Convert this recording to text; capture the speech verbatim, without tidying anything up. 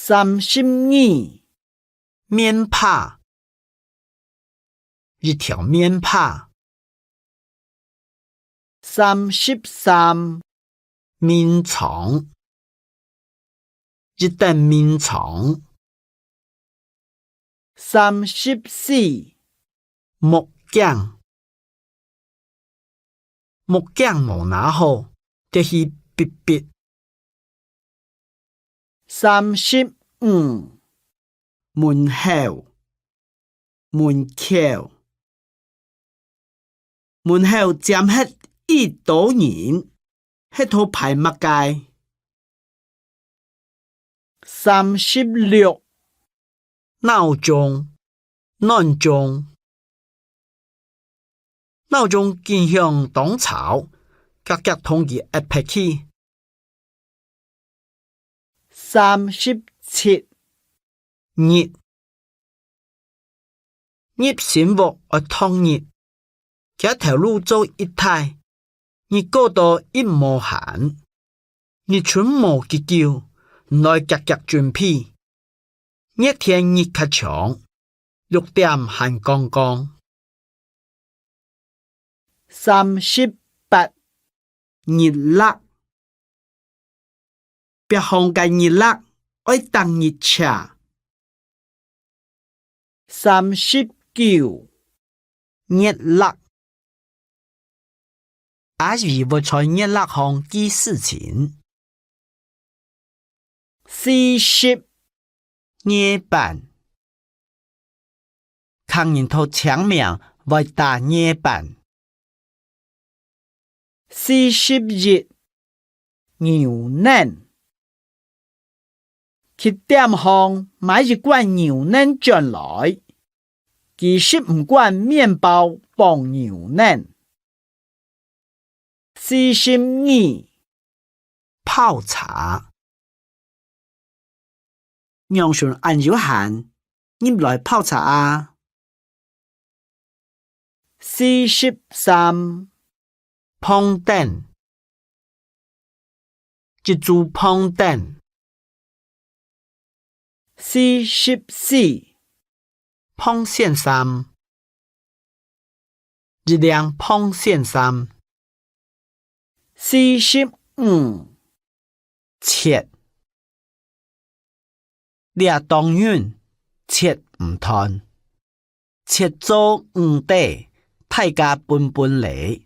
三十二，面帕，一條面帕。三十三，眠床，一頂眠床。三十四，目鏡，目鏡無拿好，跌去必必。三十五，門口，門口，門口尖歇一兜人，歇到排麼个？三十六，鬧鐘， 鬧鐘，鬧鐘緊響當吵，遽遽同佢壓忒去。三十七，日，入新屋愛擇日，厥頭路做一大，日過到一無閒，日出無幾久，你愛遽遽準備。 熱天日較長，六點還光光。三十八，日曆，壁項个日曆愛逐日捙。三十九， 月曆。阿姨會在月曆項記事情。四十，月半。客人討清明會打月半。 四十一，牛奶。去店項買一罐牛奶轉來，佢食毋慣麵包傍牛奶。四十二，泡茶。 仰脣恁有閒，入來泡茶啊。四十三，膨凳，一組膨凳。四十四，膨線衫， 一領膨線衫。四十五，切。這當韌，切毋斷。切做五垤，大家分分咧。